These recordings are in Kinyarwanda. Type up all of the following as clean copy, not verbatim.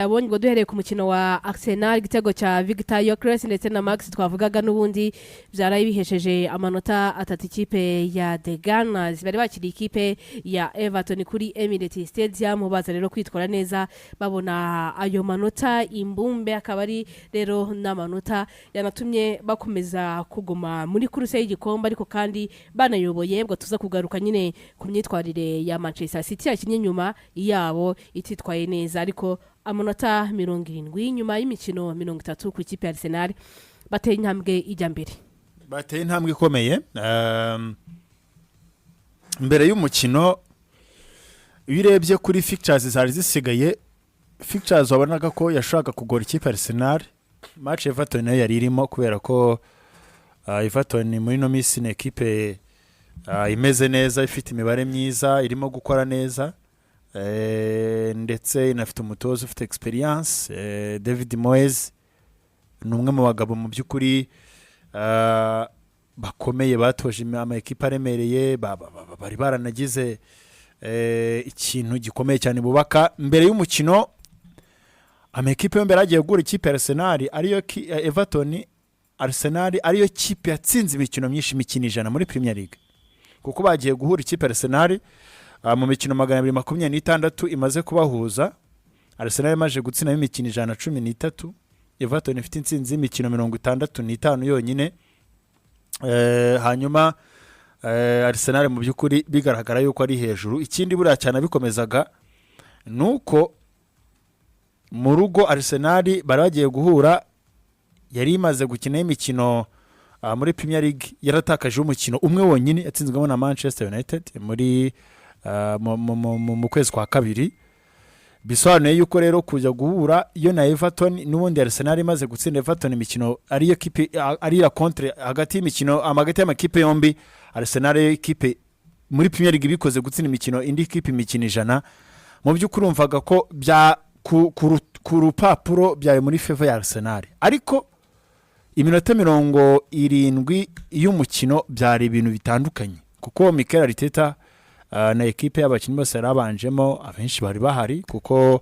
Yabonye ubwo duhereye ku mukino wa Arsenal, igitego cya Victor Gyökeres ndetse na Max twavugaga n'ubundi byaraye bihesheje amanota 3 ikipe ya The Gunners. Bari bakiriye ikipe ya Everton kuri Emirates Stadium, baza rero kwitwara neza babona ayo manota imbumbe, akaba ari rero n'amanota yanatumye bakomeza kuguma muri course y'igikombe, ariko kandi banayoboye. Ubwo tuza kugaruka nyine ku myitwarire ya Manchester City yakinnye nyuma yabo ititwaye neza, ariko amanota 70 nyuma y'imikino 30 ku ikipe ya Arsenal, bateye intambwe ijya mbere. Bateye intambwe ikomeye. Mbere y'umukino, iyo urebye kuri fixtures zari zisigaye, fixtures wabonaga ko yashakaga kugora ikipe ya Arsenal. Match Everton nayo yari irimo, kubera ko Everton muri ino minsi ni ekipe imeze neza, ifite imibare myiza, irimo gukora neza, ndetse inafite umutoza ufite experience. David Moyes ni umwe mu bagabo mu by'ukuri bakomeye batoje ama ekipa aremereye, bari baranagize ikintu gikomeye cyane bubaka. Mbere y'umukino, amakipe yombi yari agiye guhura, ikipe ya Arsenal ariyo Everton, Arsenal ariyo kipe yatsinze imikino myinshi, imikino 100 muri Premier League, kuko bagiye guhura ikipe ya Arsenal mu mikino 226 imaze kubahuza, Arsenal imaze gutsinamo imikino 113, Everton ifite intsinzi y'imikino 65 yonyine. Hanyuma Arsenal mu by'ukuri bigaragara yuko ari hejuru. Ikindi buriya cyane bikomezaga ni uko mu rugo Arsenal bari bagiye guhura yari imaze gukina imikino muri Premier League yaratakaje umukino umwe wonyine yatsinzwemo na Manchester United muri mu kwezi kwa kabiri. Bisobanuye yuko rero kujya guhura iyo na Everton, n'ubundi Arsenal imaze gutsinda Everton imikino, ariyo kipe ari la contre hagati y'imikino, hagati y'amakipe yombi, Arsenal yo ikipe muri Premier League bikoze gutsinda imikino indi kipe imikino 100. Mu by'ukuri urumvaga ko bya ku rupapuro byari muri faveur ya Arsenal, ariko iminota 70 y'umukino byari ibintu bitandukanye, kuko Mikel Arteta na ekipe y'abakinnyi bose yari abanjemo, abenshi bari bahari, kuko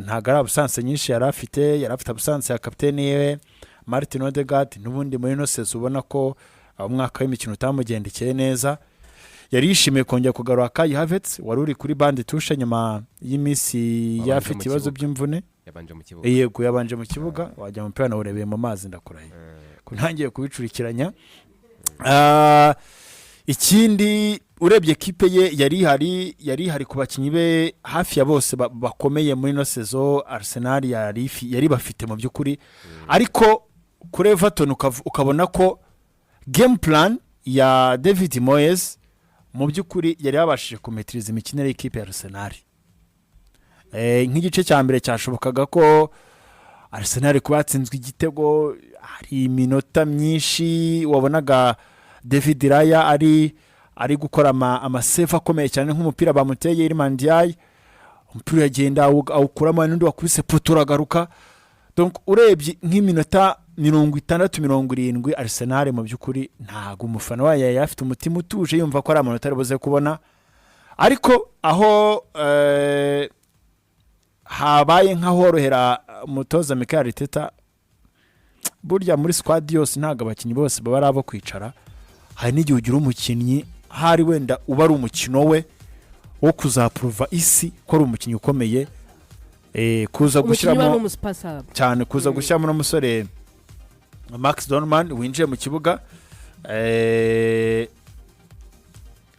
ntabwo ari absence nyinshi yari afite. Yari afite absence ya kapiteni ye Martin Odegaard, n'ubundi muri ino saison ubona ko umwaka w'imikino utamugendekeye neza. Yari yishimiye kongera kugarura Kai Havertz wari uri kuri banc de touche nyuma y'iminsi Wabanje yari afite mu ibibazo kibuga. by'imvune. Yabanje mu kibuga. Yego, yabanje mu kibuga. Wajya mu mupira nawurebeye mu mazi, ndakurahiye ko ntangiye kubicurikiranya. Ikindi urebye kipe ye yari ihari, yari ihari ku bakinnyi be hafi ya bose bakomeye muri ino saison Arsenal yari bafite mu by'ukuri. Ariko kuri Everton ukabona ko game plan ya David Moyes mu by'ukuri yari yabashije kumetiriza imikinire y'ikipe ya Arsenal. Nk'igice cya mbere cyashobokaga ko Arsenal kuba yatsinzwe igitego. Hari iminota myinshi wabonaga David Raya ari gukora ama save akomeye cyane, nk'umupira bamuteye Iliman Ndiaye, umupira uragenda awukuramo, hari n'undi wakubise poteau uragaruka. Donc urebye nk'iminota 60, 70, Arsenal mu by'ukuri ntabwo umufana wayo yari afite umutima utuje yumva ko ari amanota ari buze kubona. Ariko aho habaye nk'ahorohera umutoza Mikel Arteta, burya muri squad yose ntabwo abakinnyi bose baba ari abo kwicara. Hari n'igihe ugira umukinnyi hari wenda uba ari umukino we wo kuzapuruva isi ko ari umukinnyi ukomeye, kuza umukinnyi uba gushyiramo ari umu super sub. Cyane, kuza gushyiramo n'umusore Max Dowman winjiye mu kibuga,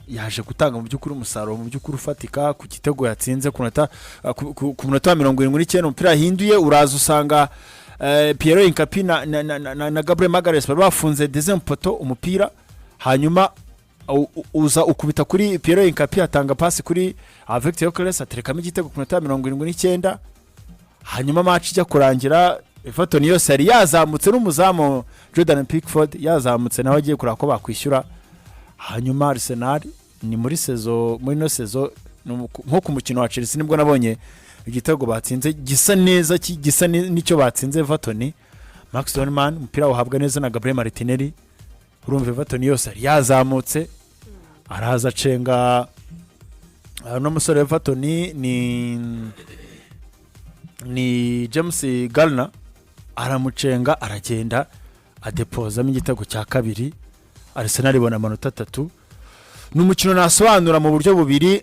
yaje gutanga mu by'ukuri umusaruro mu by'ukuri ufatika ku gitego yatsinze ku munota wa 79. Umupira yahinduye uraza usanga Piero Hincapié na Gabriel Magalhaes bari bafunze deuxième poteau, umupira hanyuma uza ukubita kuri Piero Hincapié, atanga pasi kuri Victor Gyökeres, aterekamo igitego ku munota wa 79. Hanyuma match ijya kurangira, Everton yose yari yazamutse, n'umuzamu Jordan Pickford yazamutse nawe agiye kureba ko bakwishyura. Hanyuma Arsenal ni muri saison, muri ino saison ni nko ku mukino wa Chelsea nibwo nabonye igitego batsinze gisa neza, gisa n'icyo batsinze Everton. Max Dowman, umupira uhabwa neza na Gabriel Martinelli, urumva Everton yose yari yazamutse, araza acenga uno musore wa Everton ni Ni James Garner, aramucenga, aragenda adepozamo igitego cya kabiri. Arsenal ibona amanota 3. Ni umukino nasobanura mu buryo bubiri.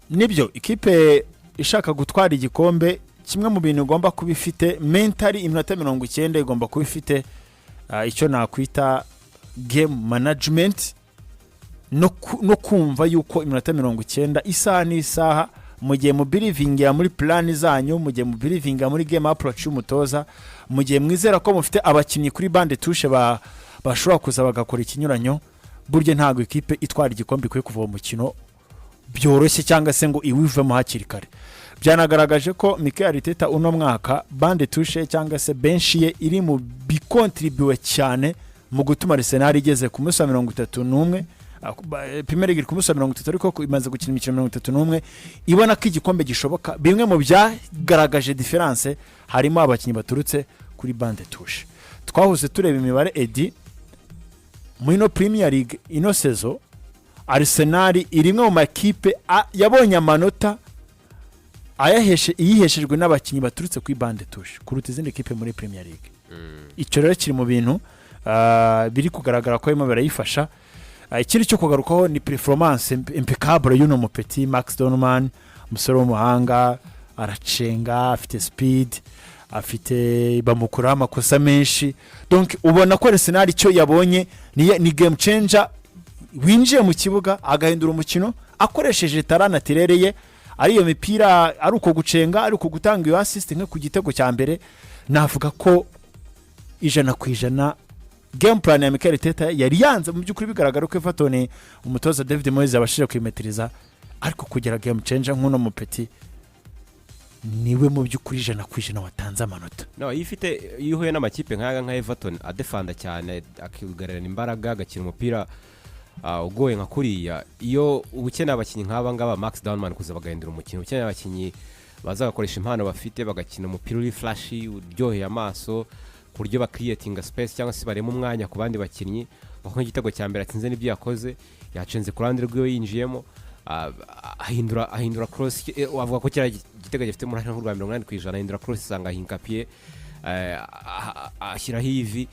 Nibyo, ikipe ishaka gutwara igikombe, kimwe mu bintu igomba kuba ifite mentally, iminota 90 igomba kuba ifite icyo nakwita game management no kumva yuko iminota 90, isaha n'isaha, mu gihe mubelievingira muri plan zanyu, mu gihe mubelievingira muri game approach y'umutoza, mu gihe mwizera ko mufite abakinnyi kuri banc de touche bashobora kuza bagakora ikinyuranyo, burya ntabwo ikipe itwara igikombe ikwiye kuva mu mukino byoroshye cyangwa se ngo iwivemo hakiri kare. Byanagaragaje ko Mikel Arteta uno mwaka banc de touche cyangwa se bench ye iri mu bicontribuye cyane mu gutuma Arsenal igeze ku munsi wa 31. Premier League iri ku munsi wa 30, ariko imaze gukina imikino 31, ibona ko igikombe gishoboka. Bimwe mu byagaragaje différence harimo abakinnyi baturutse kuri banc de touche. Twahoze tureba imibare edi muri ino Premier League, ino saison Arsenal iri imwe mu makipe yabonye amanota ayaheshe iyiheshejwe n'abakinnyi baturutse kuri banc de touche kuruta izindi kipe muri Premier League. Icyo rero kiri mu bintu biri kugaragara ko barimo barayifasha. Ikindi cyo kugarukaho ni performance impeccable y'uno mupeti Max Dowman, umusore w'umuhanga, aracenga, afite speed, afite, bamukuraho amakosa menshi. Donc ubona ko Arsenal icyo yabonye ni game changer winjiye mu kibuga agahindura umukino akoresheje talent naturelle ye, ari iyo mipira, ari uko gucenga, ari uko gutanga iyo assist nko ku gitego cya mbere. Navuga ko 100% game plan ya Mikel Arteta yari yanze. Mu by'ukuri bigaragara ko Everton umutoza David Moyes yabashije kuyimetiriza, ariko kugira game changer nk'uno mupeti niwe mu by'ukuri 100% watanze amanota. No, iyo ufite, iyo uhuye n'amakipe nk'aya nka Everton adefanda cyane, akigarurana imbaraga, agakina umupira ugoye nka kuriya, iyo uba ukeneye abakinnyi nk'aba ngaba, Max Dowman, kuza bagahindura umukino. Ukeneye abakinnyi baza bagakoresha impano bafite, bagakina umupira uri flashy, uryoheye amaso, ku buryo bacreatinga space cyangwa se barema umwanya ku bandi bakinnyi. Kuko nk'igitego cya mbere atsinze n'ibyo yakoze, yacenze ku ruhande rw'iwe, yinjiyemo, ahindura cross. Wavuga ko kiriya gitego gifite uruhare nk'urwa 80%. Ahindura cross, isanga Hincapié, ashyiraho ivi.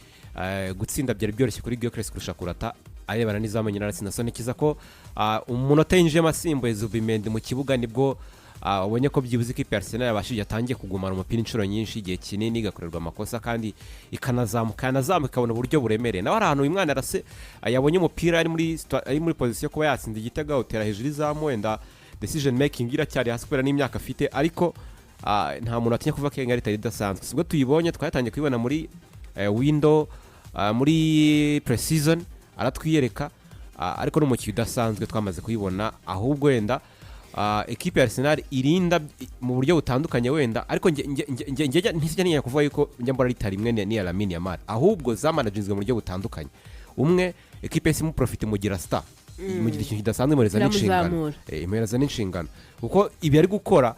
Gutsinda byari byoroshye kuri Gyökeres kurusha kurata arebana n'izamu nyine, aratsinda. So ntekereza ko umunota yinjiyemo asimbuye Zubimendi mu kibuga nibwo ubonye ko byibuze ikipe ya Arsenal yabashije, yatangiye kugumana umupira inshuro nyinshi, igihe kinini, igakorerwa amakosa kandi ikanazamuka, yanazamuka ikabona uburyo buremereye. Nawe hari ahantu uyu mwana arase, yabonye umupira ari muri position yo kuba yatsinda igitego, awutera hejuru y'izamu. Wenda decision making iracyari hasi kubera n'imyaka afite, ariko nta muntu atinya kuvuga ko iyi ngari itari idasanzwe. Sibwo tuyibonye, twatangiye kuyibona muri window, muri pre-season aratwiyereka, ariko n'umukino udasanzwe twamaze kuyibona. Ahubwo wenda ekipe ya Arsenal irinda mu buryo butandukanye wenda, ariko nge ntisijya ntinya kuvuga yuko njya mbona ritari imwe n'iya Lamine Yamal, ahubwo zamanaginzwe mu buryo butandukanye. Umwe ekipe yahise imuprofita, imugira star, imugira ikintu kidasanzwe, imuhereza n'inshingano. Iramuzamura. Imuhereza n'inshingano, kuko ibi ari gukora,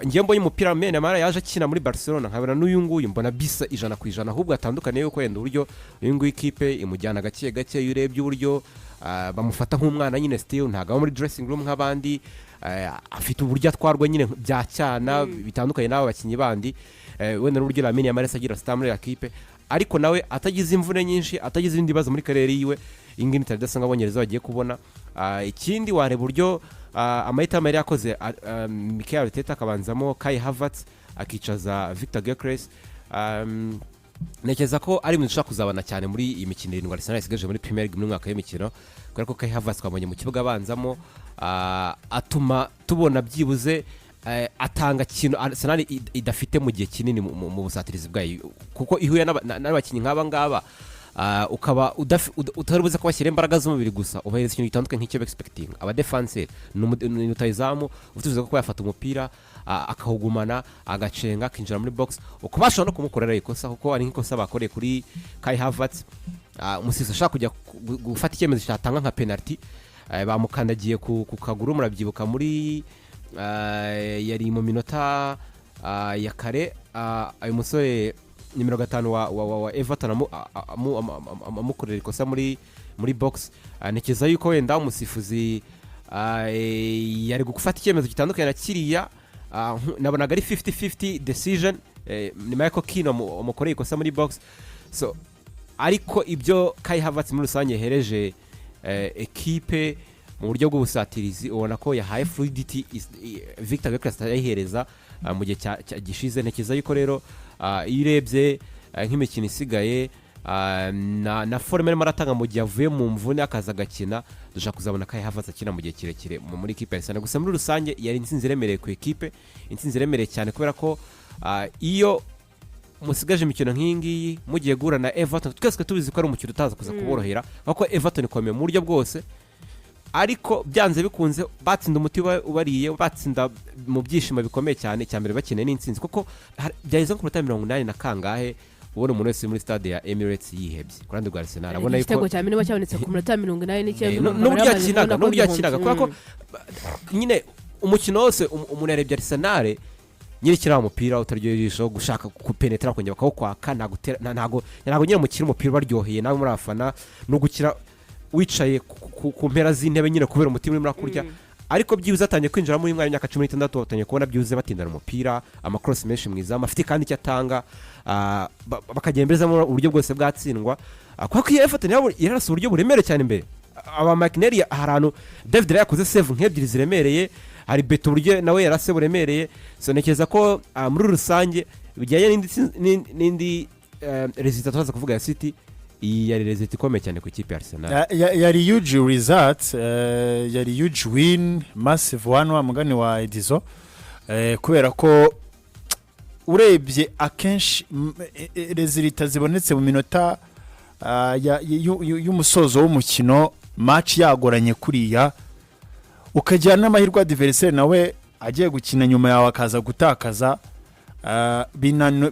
ngewe mbonye umupira Lamine Yamal yaje akina muri Barcelona, nkabona n'uyu nguyu, mbona bisa 100%. Ahubwo atandukaniye yuko wenda uburyo uyu nguyu ikipe imujyana gake gake. Iyo urebye uburyo bamufata nk'umwana nyine, still ntabwo aba muri dressing room nk'abandi, afite uburyo atwarwa nyine bya cyana bitandukanye n'aba bakinnyi bandi. Wenda n'uburyo Lamine Yamal agira star muri ekipe, ariko nawe atagize imvune nyinshi, atagize ibindi bibazo muri carrière yiwe, iyi ngiyi itari idasanzwe Abongereza bagiye kubona. Ikindi wareba uburyo amahitamo yari yakoze Mikel Arteta, akabanzamo Kai Havertz, akicaza Victor Gyökeres. Ntekereza ko ari ibintu dushobora kuzabona cyane muri iyi mikino irindwi Arsenal isigaje muri Premier League muri mwaka w'imikino, kubera ko Kai Havertz twabonye mu kibuga abanzamo, atuma tubona byibuze atanga ikintu Arsenal idafite mu gihe kinini mu busatirizi bwayo, kuko ihuye n'abakinnyi nk'aba ngaba, ukaba utari buze kubashyira imbaraga z'umubiri gusa, ubahereza ikintu gitandukanye nk'icyo expecting abadefanseri. Ni rutahizamu ufite ubushobozi bwo kuba yafata umupira, akawugumana, agacenga, akinjira muri box, ukaba bashobora no kumukorera ikosa, kuko ari nk'ikosa bakoreye kuri Kai Havertz. Umusifuzi ashaka kujya gufata icyemezo cyatanga nka penalty, bamukandagiye ku kaguru. Murabyibuka muri yari mu minota ya kare, uyu musore nimero 5 wa Everton amukorera ikosa muri box. Ntekereza yuko wenda umusifuzi yari gufata icyemezo gitandukanye na kiriya. Nabonaga ari 50-50 decision, ni Michael Keane wamukoreye ikosa muri box. So ariko ibyo Kai Havertz muri rusange yahereje ekipe mu buryo bw'ubusatirizi, ubona ko yahaye fluidity Victor Gyökeres atayihereza mu gihe gishize. Ntekereza yuko rero iyo urebye nk'imikino isigaye, na forme arimo aratanga mu gihe avuye mu mvune akaza agakina, dushobora kuzabona Kai Havertz akina mu gihe kirekire muri ekipe ya Arsenal. Gusa muri rusange yari intsinzi iremereye ku ekipe, intsinzi iremereye cyane, kubera ko iyo musigaje imikino nk'iyi ngiyi mugiye guhura na Everton, twese tubizi ko ari umukino utaza kuza kuborohera, kuko Everton ikomeye mu buryo bwose. Ariko byanze bikunze batsinda umuti ubariye, batsinda mu byishimo bikomeye cyane. Icya mbere bakeneye n'intsinzi, kuko byageze nko ku minota 80 na kangahe, ubona umuntu wese uri muri stade ya Emirates yihebye ku ruhande rwa Arsenal, abona yuko Igitego cya minima cyabonetse ku minota 89. Urumva n'uburyo bari bamaze yakinaga kubona ko n'uburyo bihunze. yakinaga, kubera ko nyine umukino wose umuntu yarebye Arsenal nyine ikina umupira utaryoheye ijisho, gushaka kupenetera kongera bakawukwaka, ntago nyine mukina umupira ubaryoheye nawe muri abafana, ni ugukina wicaye ku mpera z'intebe nyine kubera umutima urimo urakurya. Ariko byibuze atangiye kwinjira muri mwanya w'imyaka 16, batangiye kubona byibuze batindana umupira, amakorosi menshi mu izamu afite kandi icyo atanga, bakagemberezamo uburyo bwose bwatsindwa. Kubera ko iyo Everton yabo yararasa uburyo buremereye cyane imbere, aba McNeil, hari ahantu David Raya yakoze save nk'ebyiri ziremereye, hari Beto uburyo nawe yarase buremereye. So ntekereza ko muri rusange bijyanye n'indi résultat turaza kuvuga ya City, iyi yari résultat ikomeye cyane ku ikipe ya Arsenal. Yari huge result, yari huge win, massive one wa mugani wa Edizo, kubera ko urebye akenshi résultat zibonetse mu minota y'umusozo w'umukino, match yagoranye kuriya, ukagira n'amahirwe adversaire nawe agiye gukina nyuma yawe akaza gutakaza,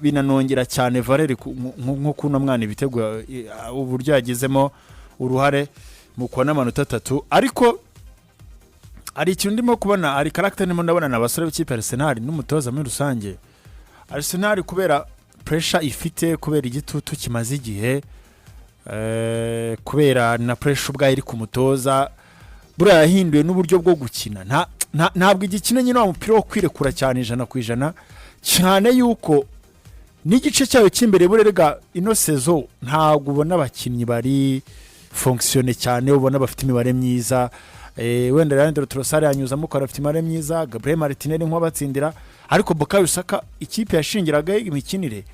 binanongera cyane valeur nko kuno mwana ibitego, uburyo yagizemo uruhare mu kubona amanota 3. Ariko hari ikintu ndimo kubona, hari caractère ndimo ndabona na abasore b'ikipe ya Arsenal n'umutoza muri rusange. Arsenal kubera pressure ifite, kubera igitutu kimaze igihe, kubera na pressure ubwayo iri ku mutoza, buriya yahinduye n'uburyo bwo gukina. Ntabwo igikina nyine wa mupira wo kwirekura cyane 100%, cyane yuko n'igice cyayo cy'imbere burerega ino saison ntabwo ubona abakinnyi bari fonctionné cyane, ubona bafite imibare myiza. Wenda Leandro Trossard yanyuzamo ukabona afite imibare myiza, Gabriel Martinelli nk'uwabatsindira, ariko Bukayo Saka ikipe yashingiraga imikinire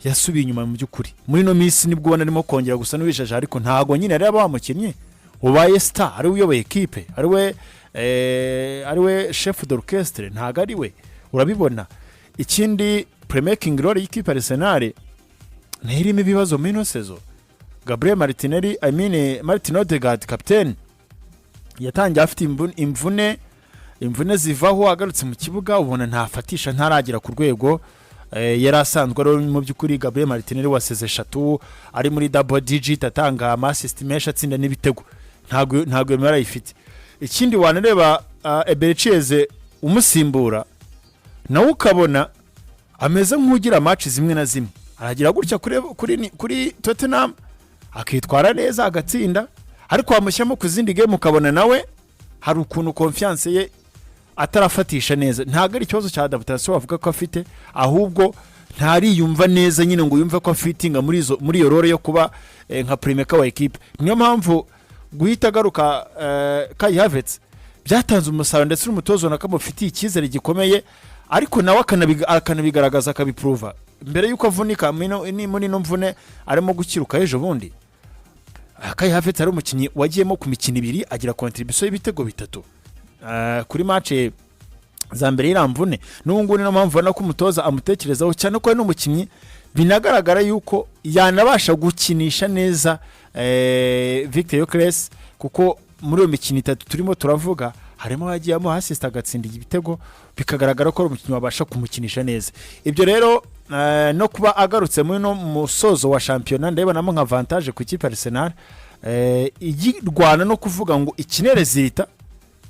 yasubiye inyuma mu by'ukuri. Muri ino minsi nibwo ubona arimo kongera gusa n'uwishaje, ariko ntabwo nyine yari wa mukinnyi ubaye star, ari we uyoboye ekipe, ari we chef d'orchestre, ntabwo ari we urabibona. Ikindi, playmaking role y'ikipe Arsenal ntirimo ibibazo muri ino saison. Gabriel Martinelli, I mean Martin Odegaard, captain, yatangiye afite imvune zivaho, agarutse mu kibuga ubona ntafatisha, ntaragera ku rwego yari asanzwe ari. Mu by'ukuri Gabriel Martinelli waseze eshatu ari muri double digit, atanga ama assist menshi, atsinda n'ibitego, ntabwo iyo mibare ayifite. Ikindi wanareba, Eberechi Eze umusimbura nawe ukabona ameze nk'ugira match zimwe na zimwe, aragira gutya kuri Tottenham akitwara neza agatsinda, ariko wamushyiramo ku zindi game ukabona nawe hari ukuntu confiance ye atarafatisha neza. Ntabwo ari ikibazo cya adaptation wavuga ko afite, ahubwo ntariyumva neza nyine ngo yumve ko afitinga muri iyo role yo kuba nka playmaker wa ekipe. Niyo mpamvu guhita agaruka Kai Havertz byatanze umusaruro, ndetse n'umutoza ubona ko amufitiye icyizere gikomeye, ariko nawe akanabigaragaza, akabipuruva mbere y'uko avunika. Muri ino mvune arimo gukiruka ejo bundi, Kai Havertz ari umukinnyi wagiyemo ku mikino ibiri agira contribution y'ibitego 3 kuri match za mbere y'iriya mvune. N'ubu ngubu niyo mpamvu ubona ko umutoza amutekerezaho cyane, ko ari n'umukinnyi binagaragara yuko yanabasha gukinisha neza Victor Gyökeres, kuko muri iyo mikino itatu turimo turavuga harimo yagiye amuha assist agatsinda ibitego, bikagaragara ko ari umukinnyi wabasha kumukinisha neza. Ibyo rero no kuba agarutse muri no musozo wa shampiyona ndabibonamo nka avantage ku ikipe Arsenal, igirwana no kuvuga ngo ikine résultat,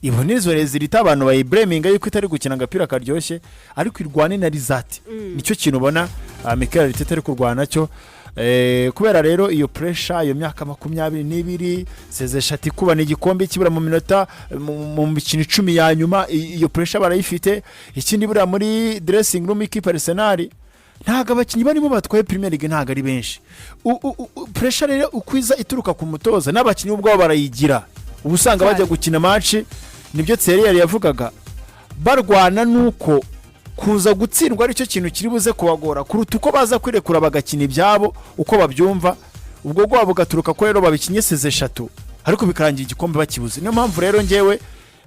ibone izo résultat. Abantu bayibureminga yuko itari gukina agapira karyoshye, ariko irwane na result. Nicyo kintu ubona Mikel Arteta ari kurwana nacyo. Kubera rero iyo pressure, iyo myaka 22, saison 3 ikubana igikombe kibura mu minota mu mikino 10 ya nyuma, iyo pressure barayifite. Ikindi, buriya muri dressing room ikipe Arsenal ntabwo abakinnyi barimo batwaye Premier League ntabwo ari benshi. Pressure rero ukwiza ituruka ku mutoza n'abakinnyi ubwabo barayigira. Uba usanga bajya gukina match, nibyo Thierry yari yavugaga, barwana nuko kuza gutsindwa aricyo kintu kiri buze kubagora kuruta uko baza kwirekura bagakina ibyabo uko babyumva. Ubwo bwabo bugaturuka ko rero babikinye saison 3, ariko bikarangira igikombe bakibuze. Niyo mpamvu rero ngewe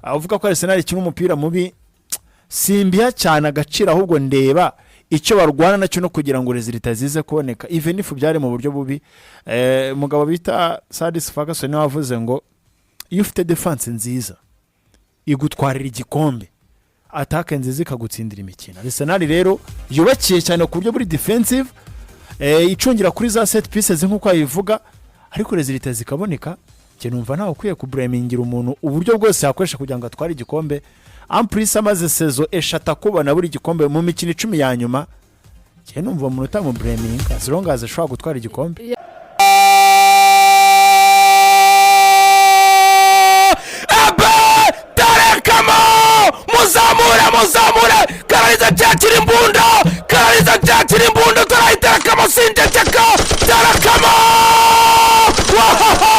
avuga ko Arsenal ikina umupira mubi simbiha cyane agaciro, ahubwo ndeba icyo barwana nacyo no kugira ngo résultat zize kuboneka, even if byari mu buryo bubi. Umugabo bita Sir Alex Ferguson niwe wavuze ngo iyo ufite defense nziza igutwarira igikombe, attaque nziza ikagutsindira imikino. Arsenal rero yubakiye cyane ku buryo buri defensive, icungira kuri za set pieces nk'uko abivuga, ariko résultat zikaboneka. Njye numva ntawe ukwiye kublamingira umuntu uburyo bwose yakoresha kugira ngo atware igikombe. En plus amaze saison 3 akubona buri gikombe mu mikino 10 ya nyuma, njye numva umuntu utamublaminga as long as ashobora gutwara igikombe. Ebe tarekamo, muzamure, muzamure, karariza cyakira imbunda, karariza cyakira imbunda, turayiterekamo, sinjeceka, terekamo, wahaha!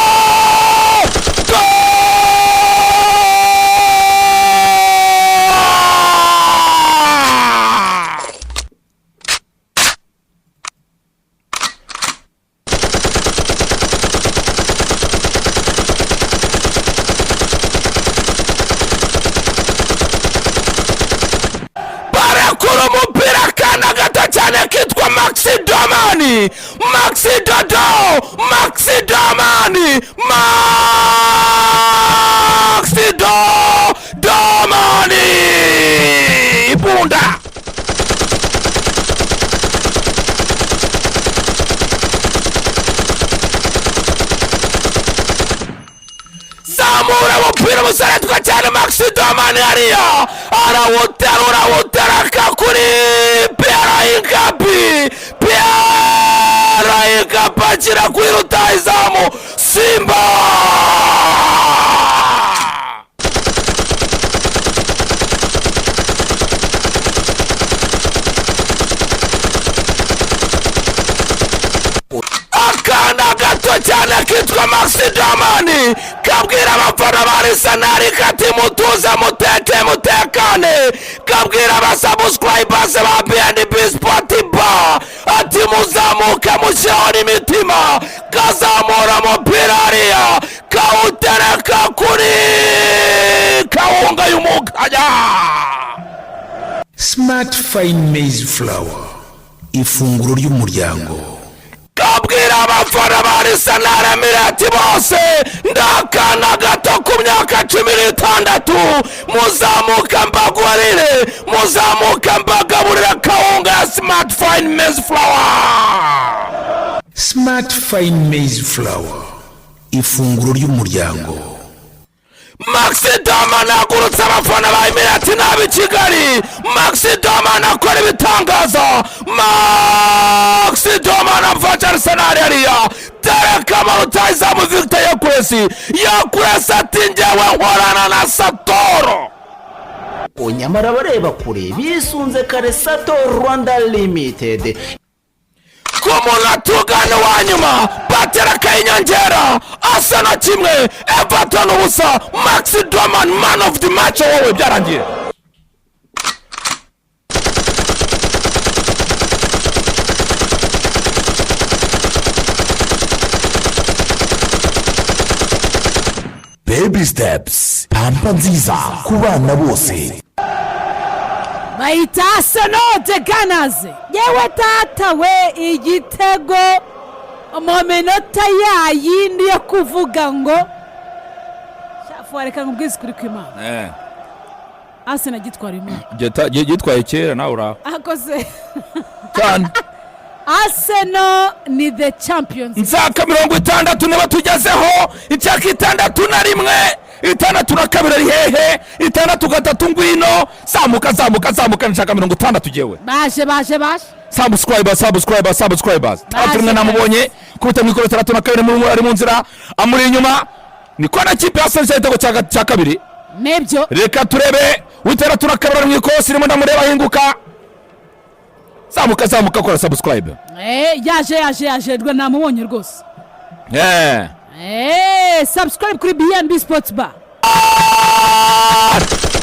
Goal! Barakura umupira, akana gato cyane kitwa Maxi Domani, Maxi Dodo, Maxi Domani, Maxi Do Domani, ibunda. Zamura umupira, umusore twa cyane Maxi Domani hariya arawuterura, awutereka kuri Pierre Inkapi. Pierre Inkapi akira kuri rutahizamu Simba. Akana gato cyane kitwa Maxi Domani kabwira abafana ba Arsenal kati mutuze, muteke, mutekane. Kabwira abasubscribers ba BNB Sport Bar ati muzamuke, mushyiraho n'imitima. Kazamura umupira hariya, kawutereka kuri kawunga y'umukanya. Smart Fine Maize Flour, ifunguro ry'umuryango. Kabwira abafana ba Arsenal Emirate bose, ndakana gato ku myaka 16, muzamuka mbagurire, muzamuka mbagaburira kawunga ya Smart Fine Maize Flour. Smart Fine Maize Flour, ifunguro ry'umuryango. Maxi Doman agurutse abafana ba Emirate n'ab'i Kigali. Maxi Doman akora ibitangaza. Maxi Doman afasha Arsenal hariya, tereka rutahizamu Victor Gyökeres. Gyökeres ati njyewe nkorana na Satoro. Nyamara abareba kure bisunze kare Sato Rwanda Limited. Ku munota ugana wa nyuma batera inyongera, Arsenal 1, Everton 0. Maxi Doman, man of the match, wowe byarangiye. Baby Steps, pampa nziza ku bana bose. Bayita Arsenal the Gunners. Yewe tata we, igitego mu minota yayindi yo kuvuga ngo shafu, wareka ngo ubwize ukuri kw'Imana, Arsenal agitwara uyu mwaka. Gitwaye kera, nawe uraho. Akoze. Cyane. Arsenal ni the champions. Nzaka 60 niba tugezeho icyaka 61. 62 ari hehe? 63, ngwino, zamuka, zamuka, zamuka, nshaka 60 jyewe. Baje, baje, baje. Subscribers, subscribers, subscribers. Baje. 31 namubonye kubita mu ikoro. 62 ari mu nzira, amuri inyuma. Niko na kipe ya Arsenal igitego cya kabiri. Nibyo. Reka turebe, 62 ari mu ikosi, irimo ndamureba ahinguka, zamuka, zamuka, kora subscribe. Yaje, yaje, yaje rwe, namubonye rwose. Subscribe kuri BNB Sports Bar.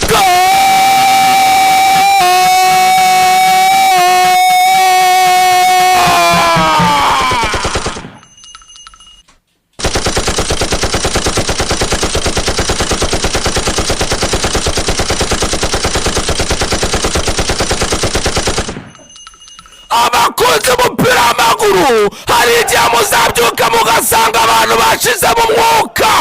Goal! Abakunzi b'umupira w'amaguru, hari igihe muzabyuka mugasanga abantu bashize mu mwuka.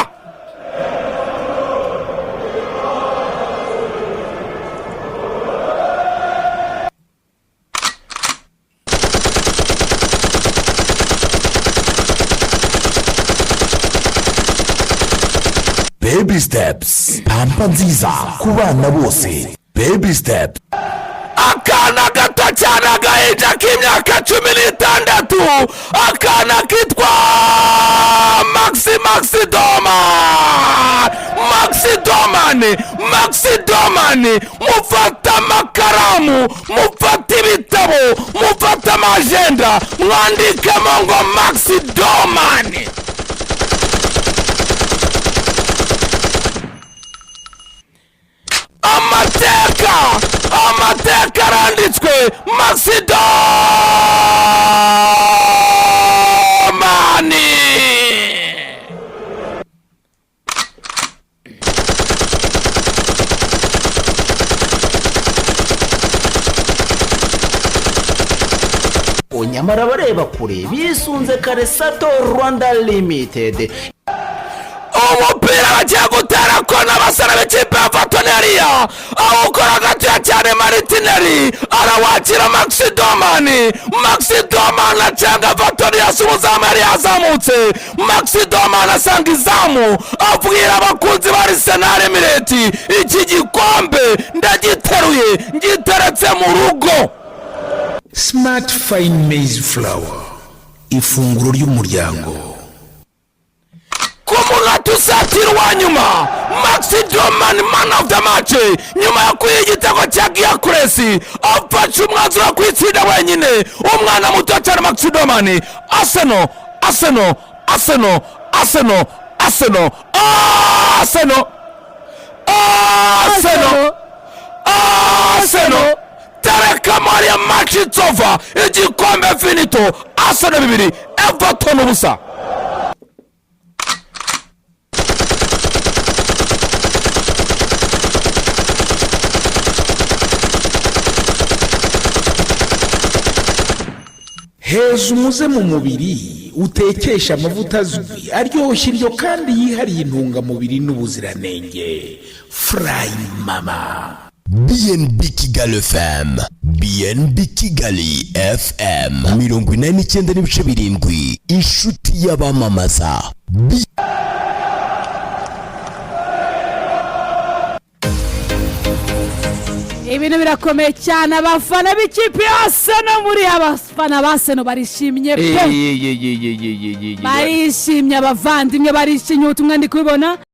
Baby Steps, pampa nziza ku bana bose. Baby Steps. Akana gato cyane, agahinja k'imyaka 16, akana kitwa Maxi, Maxi Doman, Maxi Doman, Maxi Doman. Mufate amakaramu, mufate ibitabo, mufate amajenda, mwandikemo ngo Maxi Doman. Amateka, amateka aranditswe. Maxi Doman. Nyamara abareba kure bisunze Karesato Rwanda Limited. Umupira bagiye gutera kona, abasore b'ikipe ya Everton hariya awukora gatoya cyane. Martinelli arawakira, Maxi Doman, Maxi Doman acenga Everton yasi, umuzamu yari yazamutse. Maxi Doman asanga izamu, abwira abakunzi ba Arsenal Emirate: "Iki gikombe ndagiteruye, ngiteretse mu rugo." Smart Fine Maize Flour, ifunguro ry'umuryango. Ku munota usatira uwa nyuma, Maxi Doman, man of the match, nyuma yo kuyiha igitego cya Gyökeres, afashe umwanzuro wo kwitsinda wenyine. Umwana muto cyane Maxi Doman. Arsenal, Arsenal, Arsenal, Arsenal, Arsenal, Arsenal, Arsenal, Arsenal. Tereka mariya, match, it's over. Igikombe finito. Arsenal 2, Everton 0. Heza umuze mu mubiri, utekesha amavuta azwi, aryoshya iryo kandi yihariye intungamubiri n'ubuziranenge. Furayi Mama. BNB Kigali FM, BNB Kigali FM 89.7, inshuti y'abamamaza. Ibintu birakomeye cyane. Abafana b'ikipe yose no muri abafana ba Arsenal barishimye pe, barishimye. Abavandimwe barishimye, ubutumwa ndi kubibona.